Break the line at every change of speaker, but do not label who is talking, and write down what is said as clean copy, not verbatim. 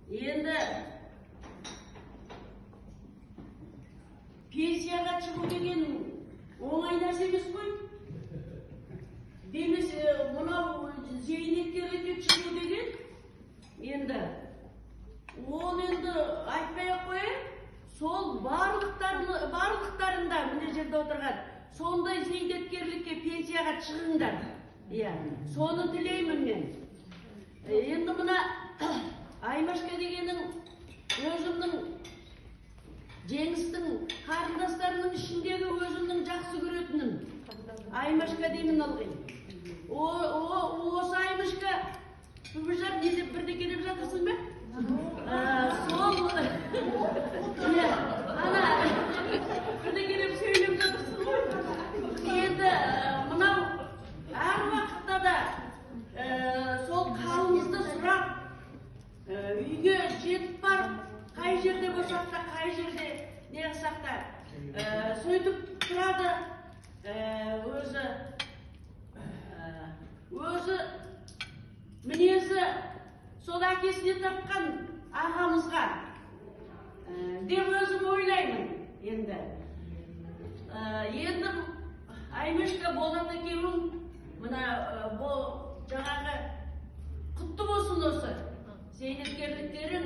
Енді пенсияға шығу деген оңай нәрсе емес қой. Демесе мынау зейнеткерлікке шығу деген енді ол енді айтпай ақ қояйын, сол барлықтарында мына жерде отырған сондай зейнеткерлікке, пенсияға шығыңдар. Иә, соны тілеймін мен. Енді мына Аймашка дегенің өзімнің Жеңістің қарындастарының ішіндегі өзімнің жақсы көретінім Аймашка деймін ылғи. Осы Аймашка, Бүбіжан, не деп бірдеңе деп жатырсың ба? Сол иә, ана бірдеңе деп сөйлеп жатырсың ғой. Енді мынау әр уақытта да сол қалыңызды сұрап, үйге жетіп барып, қай жерде болсақ та, қай жерде не қылсақ та, сөйтіп тұрады. Өзі мінезі сол әкесіне тартқан ағамызға деп өзім ойлаймын енді. Енді Аймашка, Болат екеуің мына жаңағы құтты болсын осы зейнеткерліктерің.